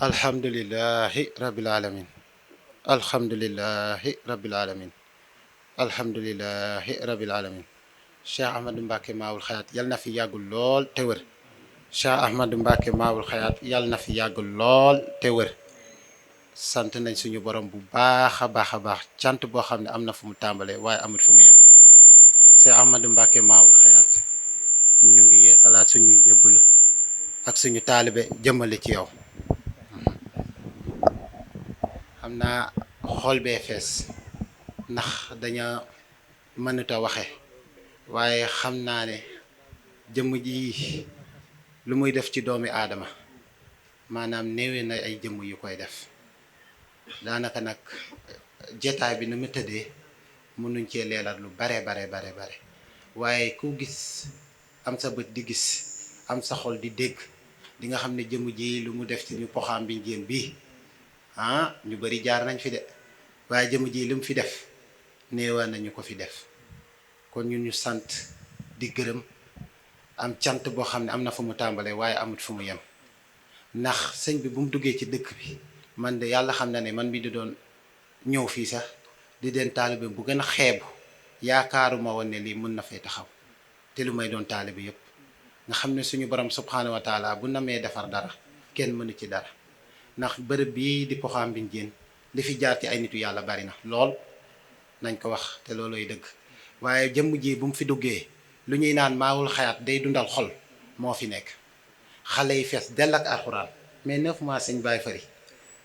alhamdulillahi rabbil alamin alhamdulillahi rabbil alamin alhamdulillahi rabbil alamin Cheikh Ahmadou Mbacké Maawul Hayaat yal na fi yàggul lool te wër Cheikh Ahmadou Mbacké Maawul Hayaat yal na fi yàggul lool te wër sant nañ suñu borom bu baax a baax a baax cant boo xam ne am na fu mu tàmbalee waaye amul fu mu yem Cheikh Ahmadou Mbacké Maawul Hayaat ñu ngi yeesalaat suñu njëbbal ak suñu taalibe jëmale ci yow xam naa xool bee fees ndax daña mënut a waxe waaye xam naa ne jëmm ji lu muy def ci doomi aadama maanaam néewee na ay jëmm yu koy def daanaka nag jetaay bi nu mu tëddee mënuñ cee leeral lu bare waaye ku gis am sa bët di gis am sa xol di dégg di nga xam ne jëmm ji lu mu def ci ñu Poxaam Mbinjeen bii ñu bari jaar nañ fi de waaye jëmm ji lu mu fi def néewaa nañu ko fi def kon ñun ñu sant di gërëm am cant boo xam ne am na fu mu tàmbalee waaye amut fu mu yem ndax sëñ bi bu mu duggee ci dëkk bi man de yàlla xam na ne man bi di doon ñëw fii sax di den taalibe bu gën a xeebu yaakaaruma woon ne lii mën na fay taxaw te lu may doon taalibe yépp nga xam ne suñu borom subhanahu wa taala bu namee defar dara kenn mënu ci dara ndax bërëb bii di Poxaam Mbinjeen li fi jaar ci ay nitu yàlla bari na lool nañ ko wax te looloy dëgg waaye jëmm ji bu mu fi duggee lu ñuy naan Maawul Hayaat day dundal xol moo fi nekk xale yi fees dell ak alxuraan mais 9 mois sëñ Baye Fari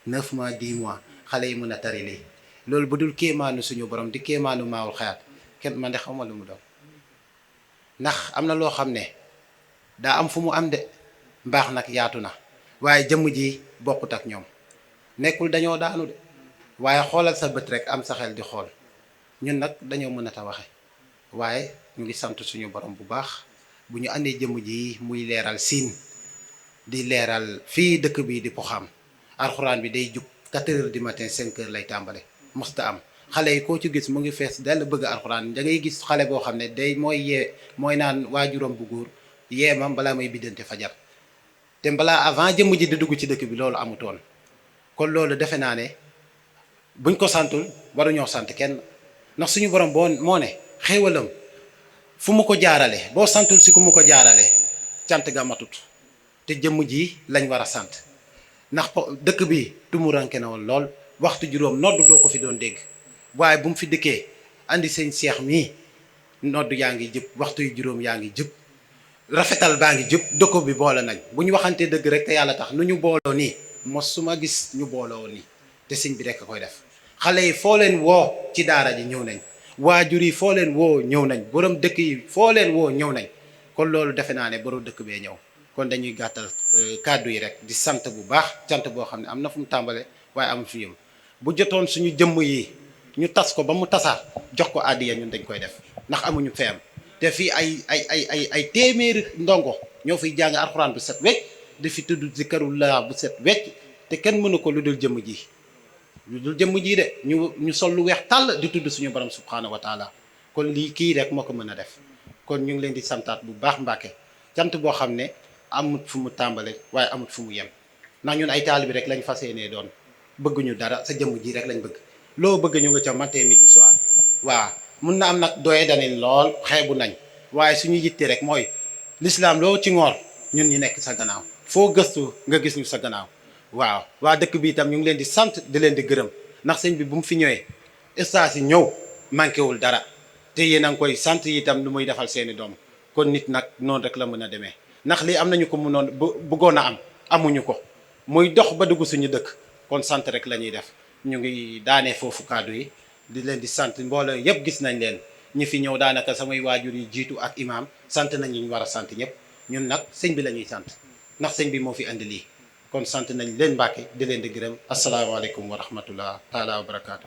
9 mois 10 mois xale yi mën a tari lii loolu bu dul kéemaanu suñu borom di kéemaanu Maawul Hayaat kenn man de xawma lu mu doon ndax am na loo xam ne daa am fu mu am de mbaax nag yaatu na waaye jëmm ji bokkut ak ñoom nekkul dañoo daanu de waaye xoolal sa bët rek am sa xel di xool ñun nag dañoo mën a ta waxe waaye ñu ngi sant suñu borom bu baax bu ñu àndee jëmm ji muy leeral siin di leeral fii dëkk bi di Poxaam alxuraan bi day jub 4 heures du matin 5 heures lay tàmbale mosta am xale yi koo ci gis mu ngi fees dell bëgg alxuraan da ngay gis xale boo xam ne day mooy naan waajuram bu góor yee ma balaa may biddante fajar te balaa avant jëmm ji di dugg ci dëkk bi loolu amutoon kon loolu defe naa ne buñ ko santul waruñoo sant kenn ndax suñu borom moo ne xéewalam fu mu ko jaarale boo santul si ku mu ko jaarale cant ga matut te jëmm ji lañ war a sant ndax dëkk bi tumuranke na woon lool waxtu juróom nodd doo ko fi doon dégg waaye bu mu fi dëkkee andi sëñ Seex mii nodd yaa ngi jëpp waxtu yu juróom yaa ngi jëpp rafetal baa ngi jëpp dëkk bi boole nañ bu ñu waxantee dëgg rek te yàlla tax nu ñu booloo nii mosuma gis ñu booloo nii te sëñ bi rek a koy def xale yi foo leen woo ci daara ji ñëw nañ waajur yi foo leen woo ñëw nañ borom dëkk yi foo leen woo ñëw nañ kon loolu defe naa ne borom dëkk bee ñëw kon dañuy gàttal kàddu yi rek di sant bu baax cant boo xam ne am na fu mu tàmbale waaye amul fi yëm bu jotoon suñu jëmm yi ñu tas ko ba mu tasaar jox ko àddiya ñun dañ koy def ndax amuñu feem te fii ay téeméeri ndongo ñoo fiy jàng alxuraan bu set wecc di fi tudd zikarullah bu set wecc te kenn mënu ko lu dul jëmm ji de ñu sol lu weex tàll di tudd suñu borom subhanahu wa taala kon lii kii rek moo ko mën a def kon ñu ngi leen di santaat bu baax Mbàkke cant boo xam ne amut fu mu tàmbale waaye amut fu mu yem ndax ñun ay taalibi rek lañ fas yéenee doon bëgguñu dara sa jëmm ji rek lañ bëgg loo bëgg ñu nga ca matin midi soir waaw mun na am nag doye danin lool xeebu nañ waaye suñu yitte rek mooy lislaam loo ci ngoor ñun ñu nekk sa gannaaw foo gëstu nga gis ñu sa gannaaw waaw waa dëkk bi itam ñu ngi leen di sant di leen di gërëm ndax sëñ bi bu mu fi ñëwee stage yi ñëw manqué wul dara te yéen a ngi koy sant itam lu muy defal seeni doom kon nit nag noonu rek la mën a demee ndax lii am nañu ko mënoon bëggoon a am amuñu ko muy dox ba dugg suñu dëkk kon sant rek la ñuy def ñu ngi daanee foofu kàddu yi di leen di sant mbooloo yëpp gis nañ leen ñi fi ñëw daanaka samay waajur yi jiitu ak imaam sant nañ ñu war a sant ñëpp ñun nag sëñ bi la ñuy sant ndax sëñ bi moo fi andi lii kon sant nañ leen Mbàkke di leen di gërëm asalaamaaleykum wa rahmatullah taala wa barakaatu.